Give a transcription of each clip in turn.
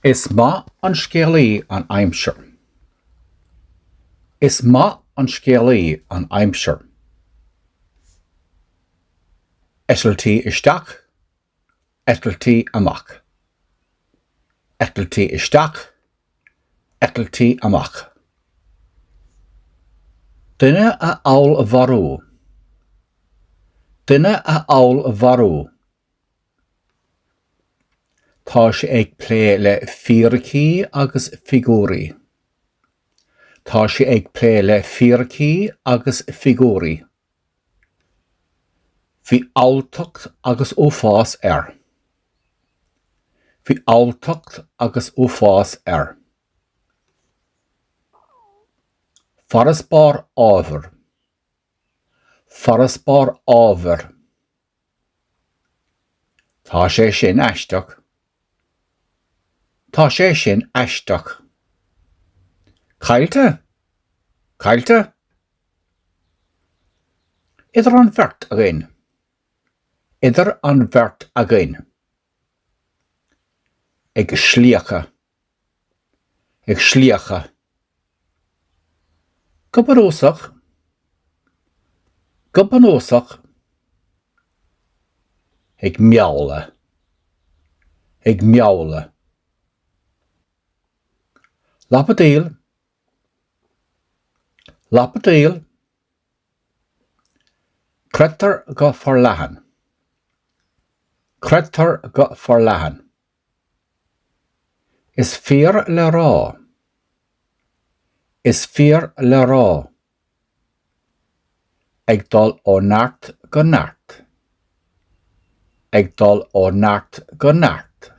Is maith an scéalaí an aimsir. Is maith an scéalaí an aimsir. Eitiltí isteach, eitiltí amach. Eitiltí isteach, eitiltí amach. Duine a fheallmharú. Duine a fheallmharú. Tá sé ag plé le fíricí agus figiúirí. Tá sé ag plé le fíricí agus figiúirí. Bhí alltacht agus uafás air. Bhí alltacht agus uafás air. Farasbarr ábhair. Farasbarr ábhair. Tá sé sin aisteach. Tá sé sin aisteach. Caillte? Caillte? Idir an bheirt againn. Idir an bheirt againn. Ag slíocadh. Ag slíocadh. Go bunúsach. Go bunúsach. Ag mealladh. Ag mealladh. Lapadaíl. Lapadaíl. Creidtear go forleathan. Creidtear go forleathan. Is fíor le rá. Is fíor le rá. Ag dul ó neart go neart. Ag dul ó neart go neart.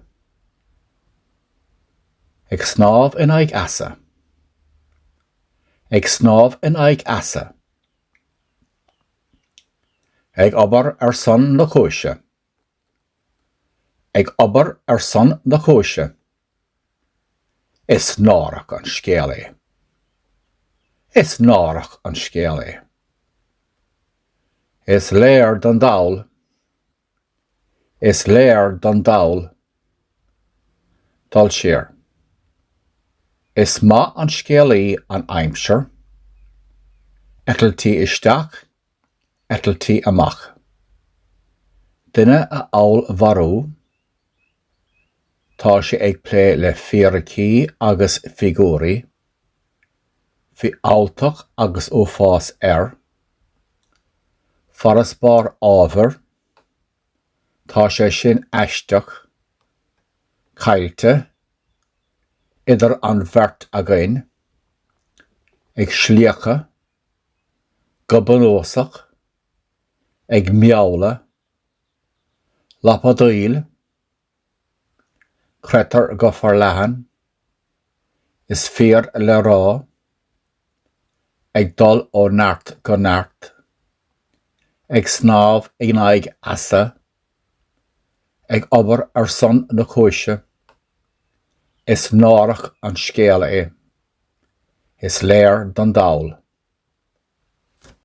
Ag snámh in aghaidh easa. Ag snámh in aghaidh easa. Ag obair ar son na cúise. Ag obair ar son na cúise. Is náireach an scéal é. Is náireach an scéal é. Is léir don dall. Is léir don dall. Dul siar. Is maith an scéalaí an aimsir. Eitiltí isteach, eitiltí amach. Duine a fheallmharú. Tá sé ag plé le fíricí agus figiúirí. Bhí alltacht agus uafás air. Farasbarr ábhair. Tá sé sin aisteach. Caillte. Idir an bheirt againn. Ag slíocadh. Go bunúsach. Ag mealladh. Lapadaíl. Creidtear go forleathan. Is fíor le rá. Ag dul ó neart go neart. Ag snámh in aghaidh easa. Ag obair ar son na cúise. Is náireach an scéal é. Is léir don dall.